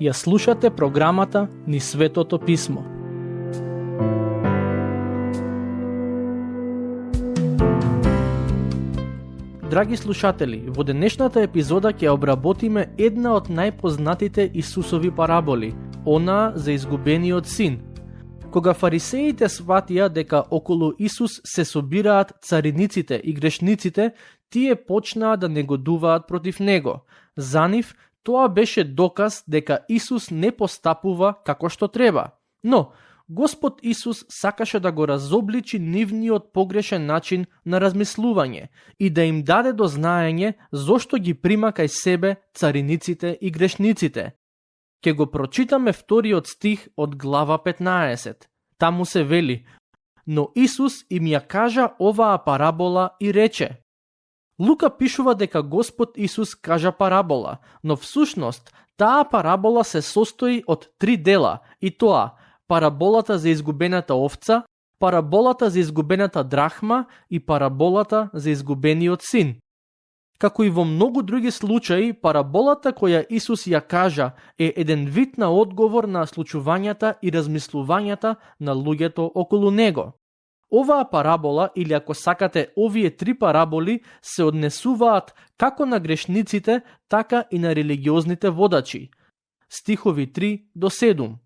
Ја слушате програмата Низ Светото Писмо. Драги слушатели, во денешната епизода ќе обработиме една од најпознатите Исусови параболи, она за изгубениот син. Кога фарисеите сватија дека околу Исус се собираат цариниците и грешниците, тие почнаа да негодуваат против него. За нив тоа беше доказ дека Исус не постапува како што треба. Но Господ Исус сакаше да го разобличи нивниот погрешен начин на размислување и да им даде до знаење зошто ги прима кај себе цариниците и грешниците. Ке го прочитаме вториот стих од глава 15. Таму се вели: но Исус им ја кажа оваа парабола и рече. Лука пишува дека Господ Исус кажа парабола, но всушност таа парабола се состои од 3 дела, и тоа параболата за изгубената овца, параболата за изгубената драхма и параболата за изгубениот син. Како и во многу други случаи, параболата која Исус ја кажа е еден вид на одговор на случувањата и размислувањата на луѓето околу него. Оваа парабола, или ако сакате овие 3 параболи, се однесуваат како на грешниците, така и на религиозните водачи. Стихови 3 до 7.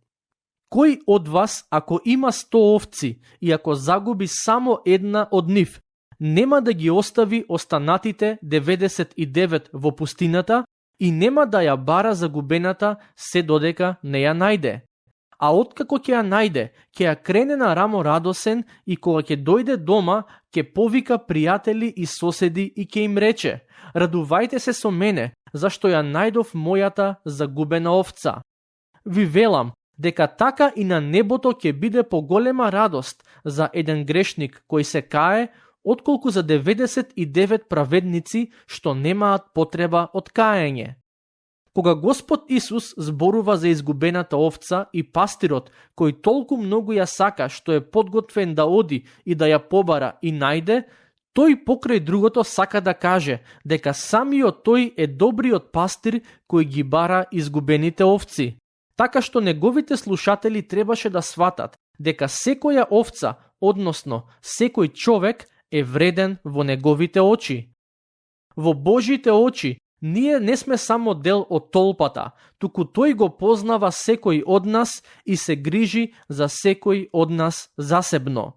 Кој од вас, ако има 100 овци и ако загуби само една од нив, нема да ги остави останатите 99 во пустината и нема да ја бара загубената се додека не ја најде? А откако ќе ја најде, ќе ја крене на рамо радосен и кога ќе дојде дома, ќе повика пријатели и соседи и ќе им рече: радувајте се со мене, зашто ја најдов мојата загубена овца. Ви велам, дека така и на небото ќе биде поголема радост за еден грешник кој се кае, отколку за 99 праведници што немаат потреба од каење. Кога Господ Исус зборува за изгубената овца и пастирот кој толку многу ја сака што е подготвен да оди и да ја побара и најде, тој покрај другото сака да каже дека самиот тој е добриот пастир кој ги бара изгубените овци. Така што неговите слушатели требаше да сватат дека секоја овца, односно секој човек, е вреден во неговите очи. Во Божите очи ние не сме само дел од толпата, туку тој го познава секој од нас и се грижи за секој од нас засебно.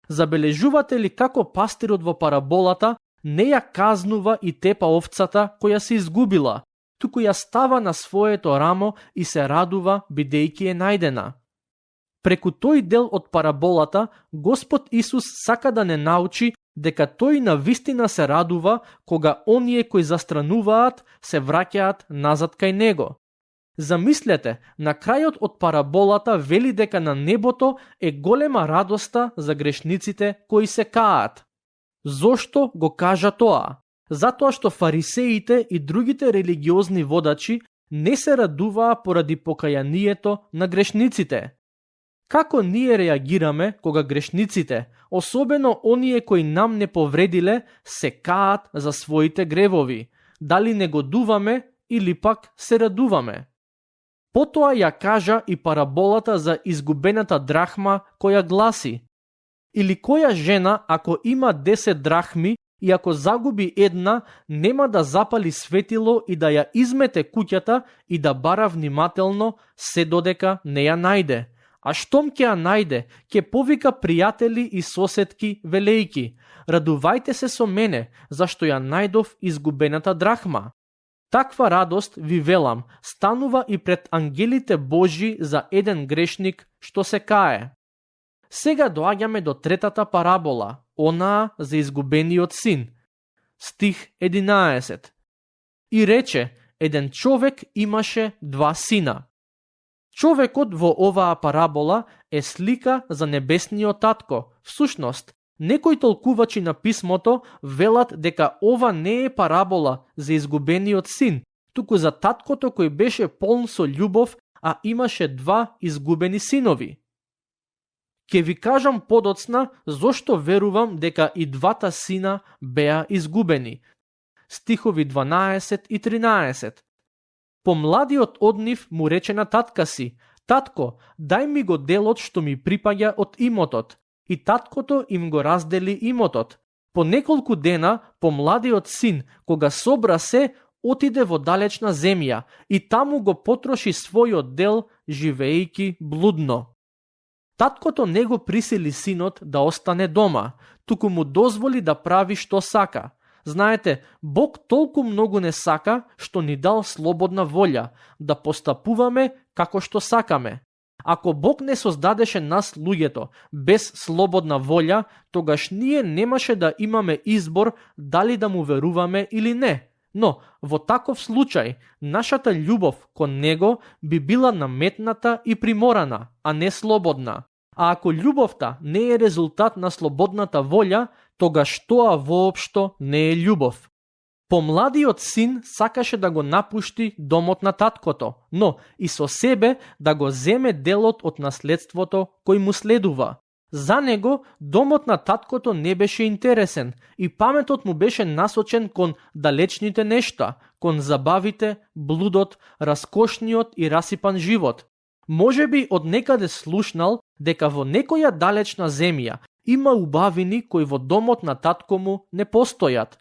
Забележувате ли како пастирот во параболата не ја казнува и тепа овцата која се изгубила, туку ја става на своето рамо и се радува бидејќи е најдена? Преку тој дел од параболата, Господ Исус сака да не научи дека тој навистина се радува кога оние кои застрануваат се враќаат назад кај него. Замислете, на крајот од параболата вели дека на небото е голема радоста за грешниците кои се каат. Зошто го кажа тоа? Затоа што фарисеите и другите религиозни водачи не се радуваа поради покајанието на грешниците. Како ние реагираме кога грешниците, особено оние кои нам не повредиле, се каат за своите гревови? Дали негодуваме или пак се радуваме? Потоа ја кажа и параболата за изгубената драхма која гласи: или која жена ако има 10 драхми и ако загуби една, нема да запали светило и да ја измете куќата и да бара внимателно се додека не ја најде? А штом ќе ја најде, ќе повика пријатели и соседки велејки: радувајте се со мене, зашто ја најдов изгубената драхма. Таква радост, ви велам, станува и пред ангелите Божји за еден грешник што се кае. Сега доаѓаме до третата парабола, онаа за изгубениот син. Стих 11. И рече: еден човек имаше 2 сина. Човекот во оваа парабола е слика за небесниот татко. Всушност, некои толкувачи на писмото велат дека ова не е парабола за изгубениот син, туку за таткото кој беше полн со љубов, а имаше 2 изгубени синови. Ке ви кажам подоцна зошто верувам дека и двата сина беа изгубени. Стихови 12 и 13. Помладиот од нив му рече на татка си: татко, дај ми го делот што ми припаѓа од имотот. И таткото им го раздели имотот. По неколку дена, помладиот син, кога собра се, отиде во далечна земја и таму го потроши својот дел, живеејќи блудно. Таткото не го присили синот да остане дома, туку му дозволи да прави што сака. Знаете, Бог толку многу не сака, што ни дал слободна волја, да постапуваме како што сакаме. Ако Бог не создадеше нас луѓето без слободна волја, тогаш ние немаше да имаме избор дали да му веруваме или не. Но, во таков случај, нашата љубов кон него би била наметната и приморана, а не слободна. А ако љубовта не е резултат на слободната волја, тогаш тоа воопшто не е љубов. Помладиот син сакаше да го напушти домот на таткото, но и со себе да го земе делот од наследството кој му следува. За него домот на таткото не беше интересен и паметот му беше насочен кон далечните нешта, кон забавите, блудот, раскошниот и расипан живот. Можеби од некаде слушнал дека во некоја далечна земја има убавини кои во домот на татко му не постојат.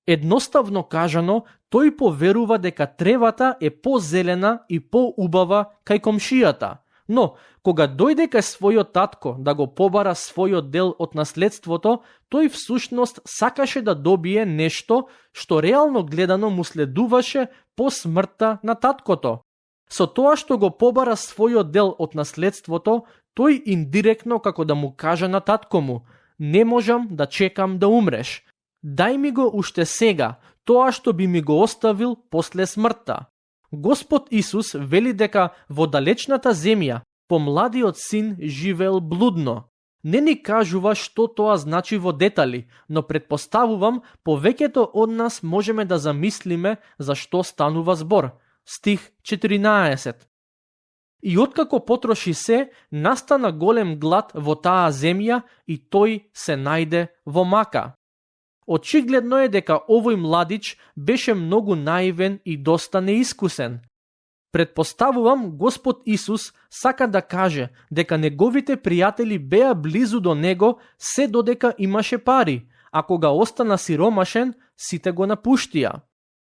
Едноставно кажано, тој поверува дека тревата е позелена и поубава кај комшијата. Но, кога дојде кај својот татко да го побара својот дел од наследството, тој всушност сакаше да добие нешто што реално гледано му следуваше по смртта на таткото. Со тоа што го побара својот дел од наследството, тој индиректно како да му каже на татко му: не можам да чекам да умреш. Дај ми го уште сега, тоа што би ми го оставил после смртта. Господ Исус вели дека во далечната земја помладиот син живеел блудно. Не ни кажува што тоа значи во детали, но предпоставувам повеќето од нас можеме да замислиме за што станува збор. Стих 14. И откако потроши се, настана голем глад во таа земја и тој се најде во мака. Очигледно е дека овој младич беше многу наивен и доста неискусен. Предпоставувам Господ Исус сака да каже дека неговите пријатели беа близу до него се додека имаше пари, а кога остана сиромашен, сите го напуштија.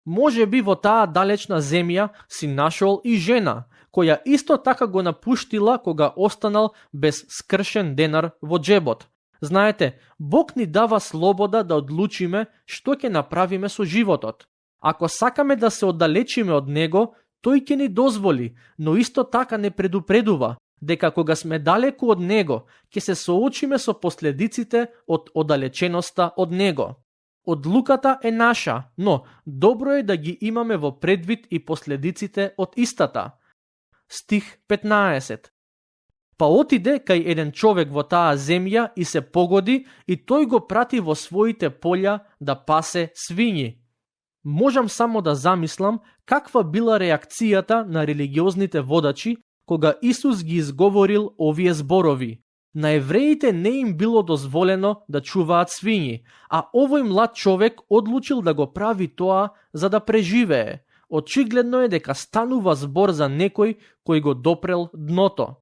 Може би во таа далечна земја си нашол и жена, која исто така го напуштила кога останал без скршен денар во джебот. Знаете, Бог ни дава слобода да одлучиме што ќе направиме со животот. Ако сакаме да се оддалечиме од него, тој ќе ни дозволи, но исто така не предупредува дека кога сме далеку од него, ќе се соочиме со последиците од оддалеченоста од него. Одлуката е наша, но добро е да ги имаме во предвид и последиците од истата. Стих 15. Па отиде кај еден човек во таа земја и се погоди и тој го прати во своите полја да пасе свињи. Можам само да замислам каква била реакцијата на религиозните водачи кога Исус ги изговорил овие зборови. На евреите не им било дозволено да чуваат свињи, а овој млад човек одлучил да го прави тоа за да преживее. Очигледно е дека станува збор за некој кој го допрел дното.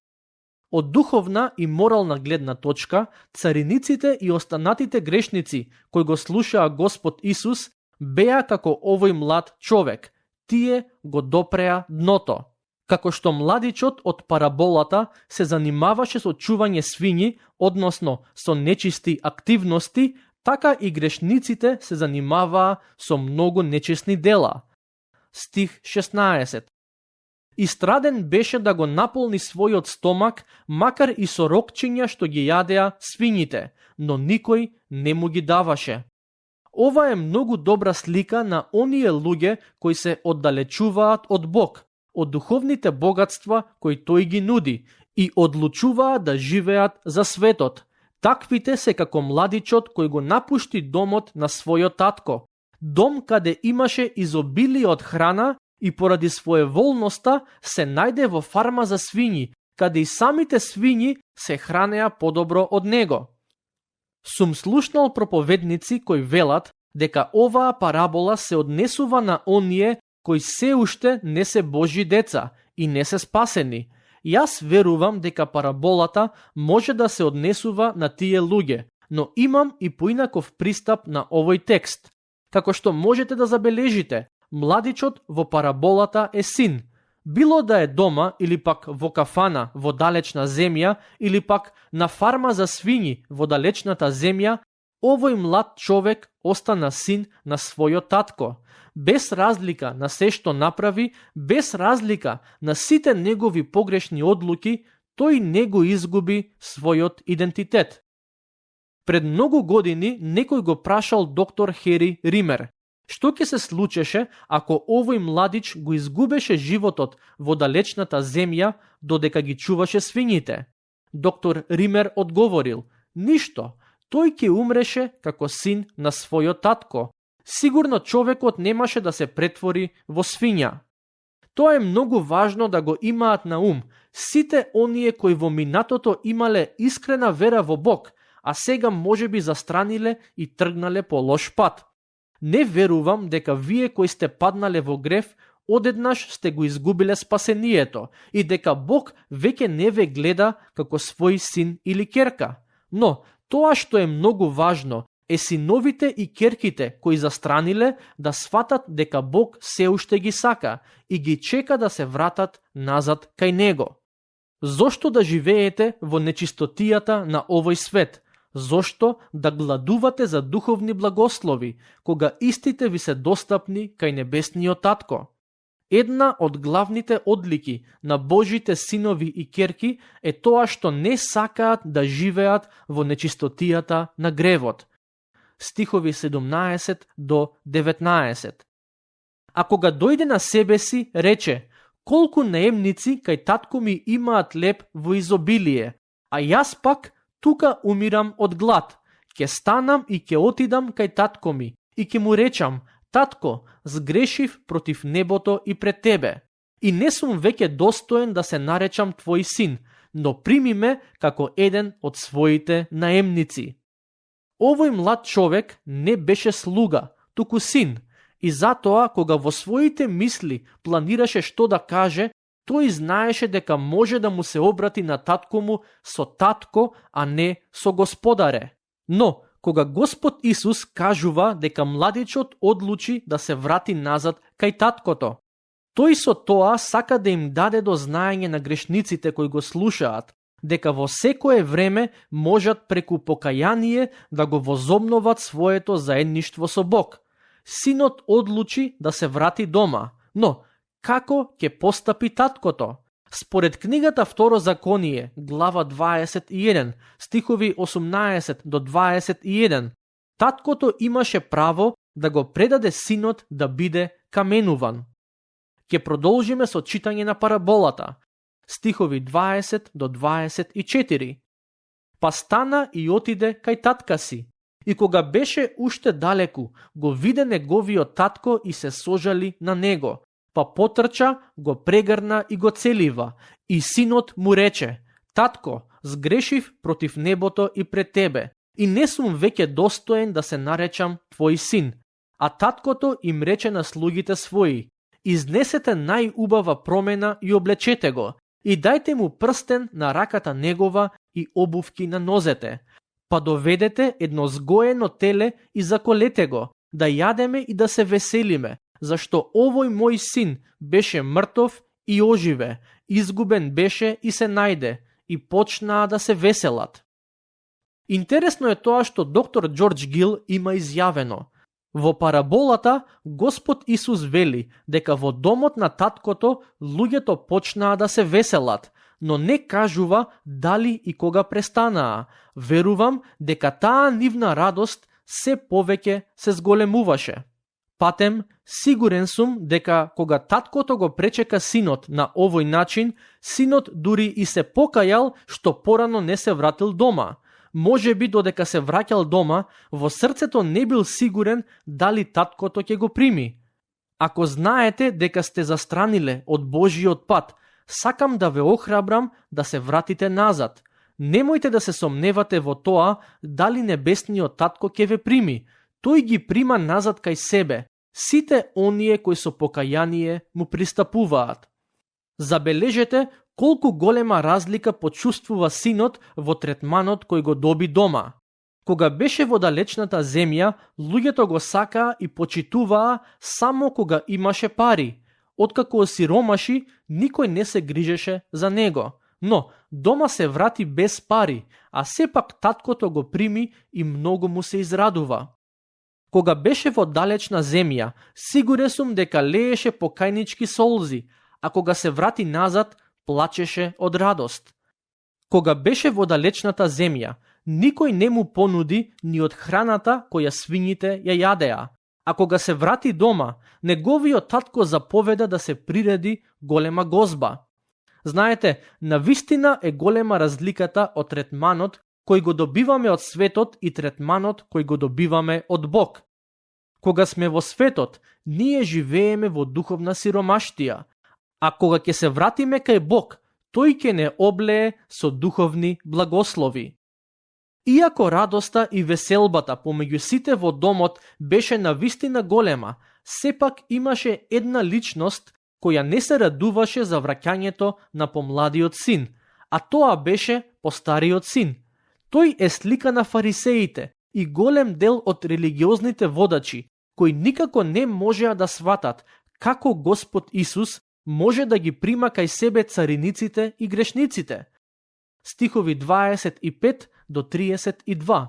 Од духовна и морална гледна точка, цариниците и останатите грешници кои го слушаа Господ Исус беа како овој млад човек. Тие го допреа дното. Како што младичот од параболата се занимаваше со чување свињи, односно со нечисти активности, така и грешниците се занимаваа со многу нечестни дела. Стих 16. Истраден беше да го наполни својот стомак, макар и со рокчиња што ги јадеа свињите, но никој не му ги даваше. Ова е многу добра слика на оние луѓе кои се оддалечуваат од Бог, од духовните богатства кои тој ги нуди и одлучуваат да живеат за светот. Таквите се како младичот кој го напушти домот на својот татко, дом каде имаше изобилие од храна и поради своеволноста се најде во фарма за свињи каде и самите свињи се хранеа подобро од него. Сум слушнал проповедници кои велат дека оваа парабола се однесува на оние кои се уште не се Божји деца и не се спасени. Јас верувам дека параболата може да се однесува на тие луѓе, но имам и поинаков пристап на овој текст. Како што можете да забележите, младичот во параболата е син. Било да е дома или пак во кафана во далечна земја или пак на фарма за свињи во далечната земја, овој млад човек остана син на својот татко. Без разлика на се што направи, без разлика на сите негови погрешни одлуки, тој не го изгуби својот идентитет. Пред многу години некој го прашал доктор Хери Ример што ќе се случеше ако овој младич го изгубеше животот во далечната земја додека ги чуваше свињите. Доктор Ример одговорил: ништо, тој ќе умреше како син на својот татко. Сигурно човекот немаше да се претвори во свиња. Тоа е многу важно да го имаат на ум сите оние кои во минатото имале искрена вера во Бог, а сега можеби застраниле и тргнале по лош пат. Не верувам дека вие кои сте паднале во грев, одеднаш сте го изгубиле спасението и дека Бог веќе не ве гледа како свој син или ќерка. Но тоа што е многу важно е синовите и ќерките кои застраниле да сватат дека Бог се уште ги сака и ги чека да се вратат назад кај Него. Зошто да живеете во нечистотијата на овој свет? Зошто да гладувате за духовни благослови, кога истите ви се достапни кај небесниот татко? Една од главните одлики на Божите синови и ќерки е тоа што не сакаат да живеат во нечистотијата на гревот. Стихови 17 до 19. А кога дојде на себе си, рече: колку наемници кај татко ми имаат леп во изобилие, а јас пак тука умирам од глад. Ќе станам и ќе отидам кај татко ми и ќе му речам: татко, сгрешив против небото и пред тебе, и не сум веќе достоен да се наречам твој син, но прими ме како еден од своите наемници. Овој млад човек не беше слуга, туку син, и затоа кога во своите мисли планираше што да каже, тој знаеше дека може да му се обрати на татко му со татко, а не со господаре. Но, кога Господ Исус кажува дека младичот одлучи да се врати назад кај таткото, тој со тоа сака да им даде до знаење на грешниците кои го слушаат, дека во секое време можат преку покаяние да го возобноват своето заедништво со Бог. Синот одлучи да се врати дома, но како ќе постапи таткото? Според книгата Второзаконие, глава 21, стихови 18 до 21, таткото имаше право да го предаде синот да биде каменуван. Ќе продолжиме со читање на параболата. Стихови 20 до 24. Па стана и отиде кај татка си, и кога беше уште далеку, го виде неговиот татко и се сожали на него. Па потрча, го прегрна и го целива. И синот му рече: татко, сгрешив против небото и пред тебе, и не сум веќе достоен да се наречам твој син. А таткото им рече на слугите своји: изнесете најубава промена и облечете го, и дајте му прстен на раката негова и обувки на нозете. Па доведете едно сгоено теле и заколете го, да јадеме и да се веселиме, зашто овој мој син беше мртов и оживе, изгубен беше и се најде, и почнаа да се веселат. Интересно е тоа што доктор Џорџ Гил има изјавено: во параболата Господ Исус вели дека во домот на таткото луѓето почнаа да се веселат, но не кажува дали и кога престанаа. Верувам дека таа нивна радост се повеќе се зголемуваше. Патем, сигурен сум дека кога таткото го пречека синот на овој начин, синот дури и се покајал што порано не се вратил дома. Може би додека се враќал дома, во срцето не бил сигурен дали таткото ќе го прими. Ако знаете дека сте застраниле од Божиот пат, сакам да ве охрабрам да се вратите назад. Немојте да се сомневате во тоа дали небесниот татко ќе ве прими. Тој ги прима назад кај себе. Сите оние кои со покаяние му пристапуваат. Забележете колку голема разлика почувствува синот во третманот кој го доби дома. Кога беше во далечната земја, луѓето го сакаа и почитуваа само кога имаше пари. Откако осиромаши, никој не се грижеше за него. Но дома се врати без пари, а сепак таткото го прими и многу му се израдува. Кога беше во далечна земја, сигурен сум дека лееше покајнички солзи, а кога се врати назад, плачеше од радост. Кога беше во далечната земја, никој не му понуди ни од храната која свињите ја јадеа, а кога се врати дома, неговиот татко заповеда да се приреди голема гозба. Знаете, навистина е голема разликата од третманот кој го добиваме од светот и третманот кој го добиваме од Бог. Кога сме во светот, ние живееме во духовна сиромаштија, а кога ќе се вратиме кај Бог, тој ќе не облее со духовни благослови. Иако радоста и веселбата помеѓу сите во домот беше навистина голема, сепак имаше една личност која не се радуваше за враќањето на помладиот син, а тоа беше постариот син. Тој е слика на фарисеите и голем дел од религиозните водачи, кои никако не можеа да сватат како Господ Исус може да ги прима кај себе цариниците и грешниците. Стихови 25 до 32.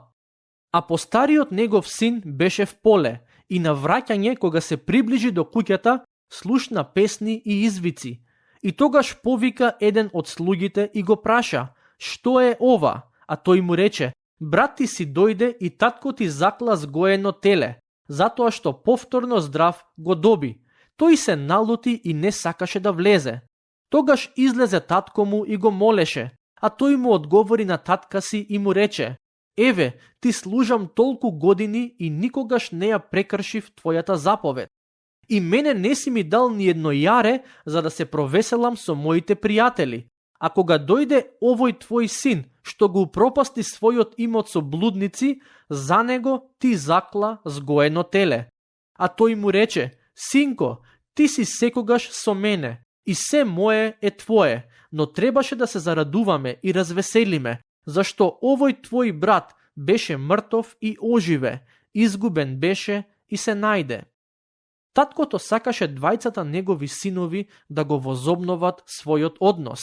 А постариот негов син беше в поле и на враќање кога се приближи до куќата, слушна песни и извици. И тогаш повика еден од слугите и го праша: "Што е ова?" А тој му рече: "Брат ти си дојде и татко ти закла сгоено теле, затоа што повторно здрав го доби." Тој се налути и не сакаше да влезе. Тогаш излезе татко му и го молеше, а тој му одговори на татка си и му рече: "Еве, ти служам толку години и никогаш не ја прекршив твојата заповед. И мене не си ми дал ни едно јаре за да се провеселам со моите пријатели. А кога дојде овој твој син, што го упропасти својот имот со блудници, за него ти закла сгоено теле." А тој му рече: "Синко, ти си секогаш со мене и се мое е твое, но требаше да се зарадуваме и развеселиме, зашто овој твој брат беше мртов и оживе, изгубен беше и се најде." Таткото сакаше двајцата негови синови да го возобноват својот однос.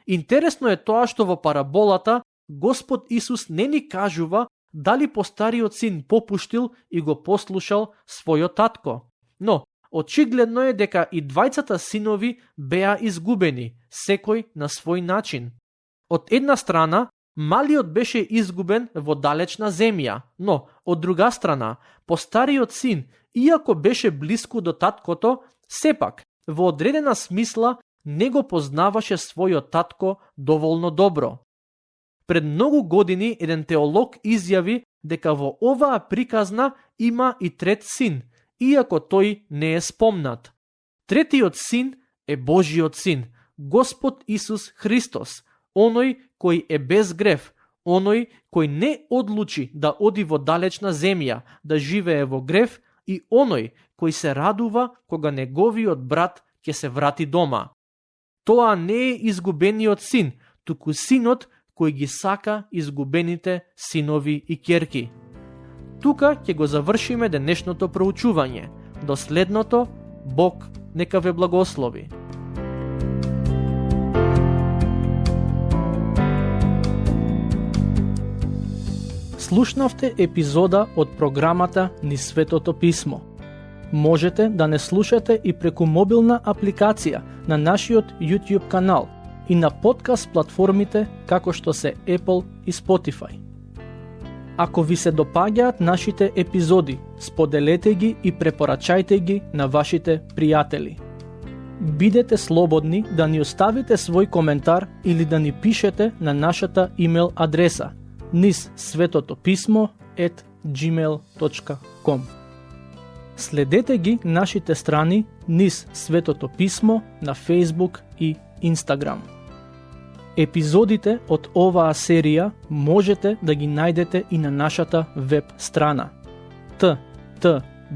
Интересно е тоа што во параболата Господ Исус не ни кажува дали постариот син попуштил и го послушал својот татко. Но очигледно е дека и двајцата синови беа изгубени, секој на свој начин. Од една страна, малиот беше изгубен во далечна земја, но од друга страна, постариот син, иако беше блиску до таткото, сепак, во одредена смисла, не го познаваше својот татко доволно добро. Пред многу години еден теолог изјави дека во оваа приказна има и трет син, иако тој не е спомнат. Третиот син е Божиот син, Господ Исус Христос, оној кој е без грев, оној кој не одлучи да оди во далечна земја, да живее во грев, и оној кој се радува кога неговиот брат ќе се врати дома. Тоа не е изгубениот син, туку синот кој ги сака изгубените синови и ќерки. Тука ќе го завршиме денешното проучување. До следното, Бог нека ве благослови. Слушнавте епизода од програмата Низ Светото Писмо. Можете да не слушате и преку мобилна апликација на нашиот YouTube канал и на подкаст платформите како што се Apple и Spotify. Ако ви се допаѓаат нашите епизоди, споделете ги и препорачајте ги на вашите пријатели. Бидете слободни да ни оставите свој коментар или да ни пишете на нашата имейл адреса nizsvetopismo@gmail.com. Следете ги нашите страни Низ Светото Писмо на Facebook и Instagram. Епизодите од оваа серија можете да ги најдете и на нашата веб страна ttb.twr.org.